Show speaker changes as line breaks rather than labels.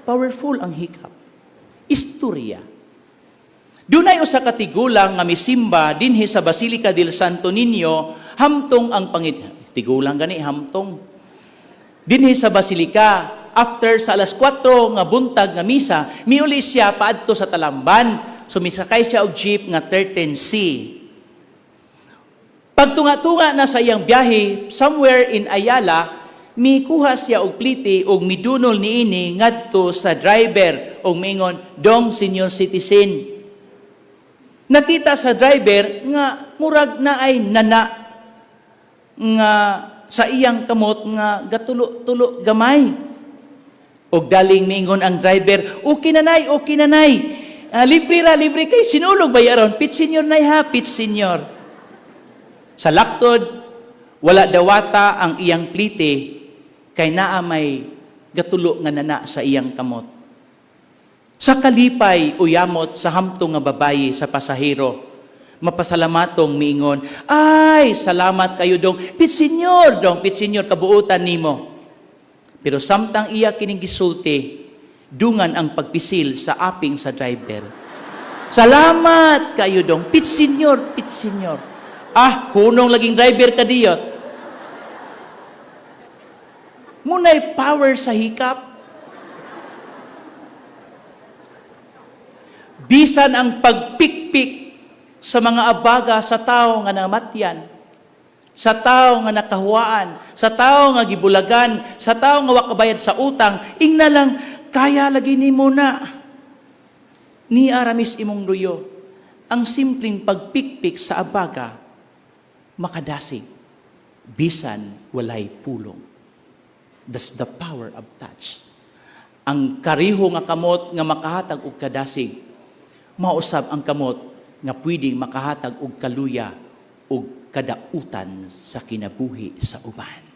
Powerful ang hikap. Istorya. Dunay usa ka tigulang nga misimba dinhi sa Basilica del Santo Niño hamtong ang pangit tigulang gani hamtong dinhi sa Basilica. After sa alas 4 nga buntag nga misa, miuli siya paadto sa Talamban. So misakay siya og jeep nga 13C. Pagtunga-tunga na sa iyang biyahe, somewhere in Ayala, mikuha siya og plite og midunol niini ngadto sa driver og miingon, "Dong, senior citizen." Nakita sa driver nga murag naay nana nga sa iyang kamot nga gatulo-tulo gamay. Og daling miingon ang driver, "Okay na nay, okay na nay. Ah, libre ra, libre kay sinulog ba aron? Pit senior nay ha, pit senior." Sa laktod, wala dawata ang iyang plite kay naa may gatulo nga nana sa iyang kamot. Sa kalipay uyamot sa hamtong nga babayi sa pasahero, mapasalamatong miingon, "Ay, salamat kayo dong, pit senior dong, pit senior kabuutan nimo." Pero samtang iya kining gisulti, dungan ang pagpisil sa aping sa driver. "Salamat kayo dong, pit senior, pit senior." Ah, hunong laging driver kadiyot. Munay power sa hikap. Bisan ang pagpikpik sa mga abaga sa tao nga namatyan, sa tao nga nakahuwaan, sa tao nga gibulagan, sa tao nga wakabayad sa utang, ingna lang, "Kaya lagi nimo na. Ni aramis imong luyo." Ang simpleng pagpikpik sa abaga, makadasig, bisan walay pulong. That's the power of touch. Ang kariho nga kamot nga makahatag og kadasig, mausab ang kamot nga pwedeng makahatag og kaluya og kadautan sa kinabuhi sa uban.